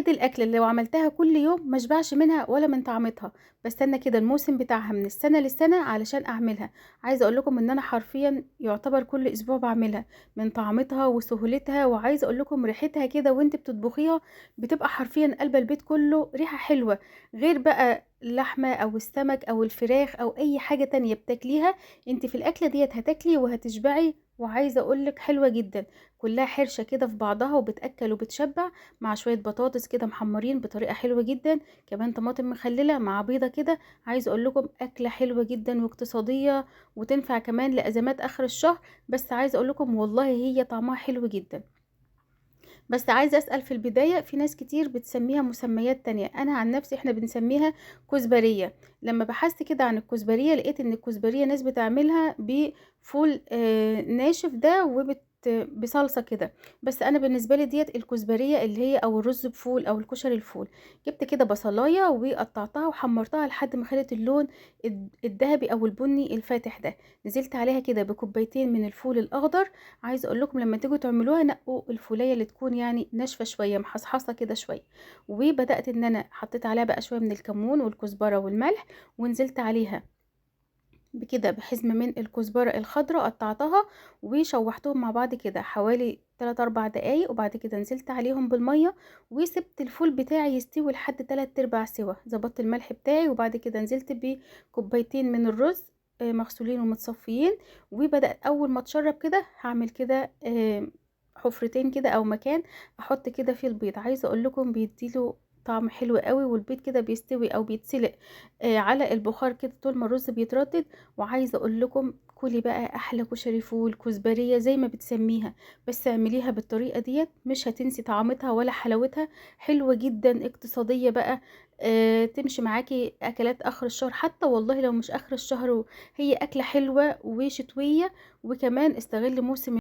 هي دي الأكلة اللي لو عملتها كل يوم ما اشبعش منها ولا من طعمتها. بستنى كده الموسم بتاعها من السنة للسنة علشان أعملها. عايزة أقول لكم إن أنا حرفيا يعتبر كل أسبوع بعملها من طعمتها وسهولتها، وعايزة أقول لكم ريحتها كده وانت بتطبخيها بتبقى حرفيا قلب البيت كله ريحة حلوة، غير بقى اللحمة أو السمك أو الفراخ أو أي حاجة تانية بتاكليها. انت في الأكلة ديت هتاكلي وهتشبعي، وعايزة أقولك حلوة جدا، كلها حرشة كده في بعضها وبتأكل وبتشبع، مع شوية بطاطس كده محمرين بطريقة حلوة جدا، كمان طماطم مخللة مع بيضة كده. عايزة أقول لكم أكلة حلوة جدا واقتصادية، وتنفع كمان لأزمات آخر الشهر. بس عايزة أقول لكم والله هي طعمها حلو جدا. بس عايزة أسأل في البداية، في ناس كتير بتسميها مسميات تانية، أنا عن نفسي إحنا بنسميها كزبرية. لما بحثت كده عن الكزبرية لقيت إن الكزبرية ناس بتعملها بفول ناشف ده بصلصة كده، بس أنا بالنسبة لي ديت الكزبرية اللي هي أو الرز بفول أو الكشري الفول. جبت كده بصلاية وقطعتها وحمرتها لحد ما خدت اللون الذهبي أو البني الفاتح ده، نزلت عليها كده بكوبايتين من الفول الأخضر. عايزة أقول لكم لما تيجوا تعملوها نقوا الفولية اللي تكون ناشفة شوية محصحصة كده شوية. وبدأت إن أنا حطيت عليها بقى شوية من الكمون والكزبرة والملح، ونزلت عليها بكده بحزمة من الكزبرة الخضراء قطعتها وشوحتهم مع بعض كده حوالي 3-4 دقايق، وبعد كده نزلت عليهم بالمية وسبت الفول بتاعي يستوي لحد 3/4 سوا. ظبطت الملح بتاعي، وبعد كده نزلت بكوبايتين من الرز، مغسولين ومتصفيين. وبدأت أول ما اتشرب كده هعمل كده، حفرتين كده أو مكان أحط كده فيه البيض. عايزة أقول لكم بيديله طعم حلو قوي، والبيض كده بيستوي أو بيتسلق، على البخار كده طول ما الرز بيتردد. وعايزة أقول لكم كلي بقى أحلى كشري فول كزبرية زي ما بتسميها، بس اعمليها بالطريقة ديت مش هتنسي طعمتها ولا حلاوتها. حلوة جدا، اقتصادية بقى، تمشي معاكي أكلات آخر الشهر، حتى والله لو مش آخر الشهر هي أكلة حلوة وشتوية، وكمان استغل موسم